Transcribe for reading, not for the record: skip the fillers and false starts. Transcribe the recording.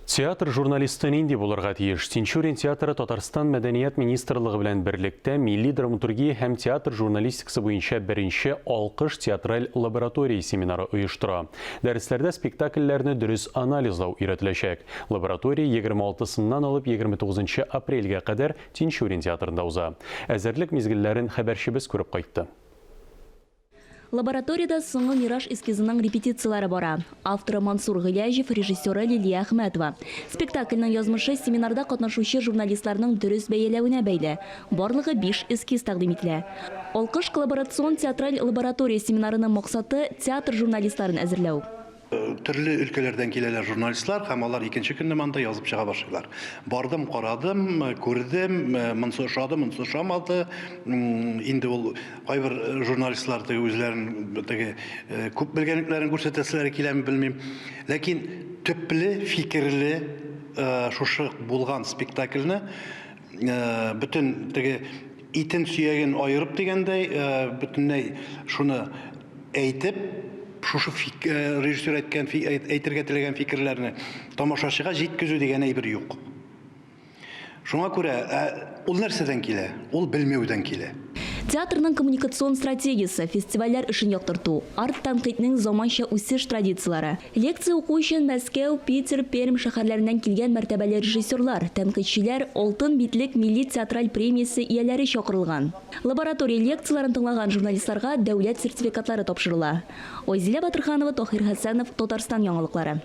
Театр журналисты нинди булырга тиеш? Тинчурин театры Татарстан Мәдәният министрлыгы белән берлектә милли драматургия һәм театр журналистикасы буенча беренче Алкыш театраль лаборатория семинары оештыра. Дәресләрдә спектакльләрне дөрес анализлау өйрәтеләчәк. Лаборатория 26 сыннан алып 29 нчы апрельгә кадәр Тинчурин театрында уза. Әзерлек мизгелләрен хәбәрчебез күреп кайтты. Лабораториядә Соңгы мираж эскизының репетицияләре бара. Авторы Мансур Гыйләҗев, режиссеры Лилия Әхмәтова. Спектакльнең язмышы семинарда катнашучы журналистларның дөрес бәяләвенә бәйле. Барлыгы биш эскиз тәкъдим ителә. Алкыш коллаборацион театраль лаборатория семинарының максаты, театр журналистларын әзерләү. Төрле өлкәләрдән киләләр журналистлар һәм алар икенче көнне монда язып чыга башлыйлар. Бардым, карадым, күрдем, монсы ошады, монсы ошамады. Инде ул кайбер журналистлар теге үзләрен теге күп белгәнлекләрен күрсәтәселәре киләме, белмим. Ләкин төпле фикерле шушы булган спектакльне бөтен теге итен сөяген аерып дигәндәй, бөтенләй шуны әйтеп, шушы режиссер әйткән, әйтергә теләгән фикерләрне тамашачыга җиткезү дигән әйбер юк. Шуңа күрә, ә ул нәрсәдән килә? Ул белмәүдән килә. Театрның коммуникацион стратегиясе, фестивальләр эшен яктырту, арт-тәнкыйтьнең заманча үсеш традицияләре. Лекция уку өчен Мәскәү, Питер, Пермь шәһәрләреннән килгән мәртәбәле режиссерлар, тәнкыйтьчеләр, Алтын битлек милли театраль премиясе ияләре чакырылган. Лаборатория лекцияләрен тыңлаган журналистларга дәүләт сертификатлары тапшырыла. Айзилә Батырханова, Таһир Хәсәнов, Татарстан яңалыклары.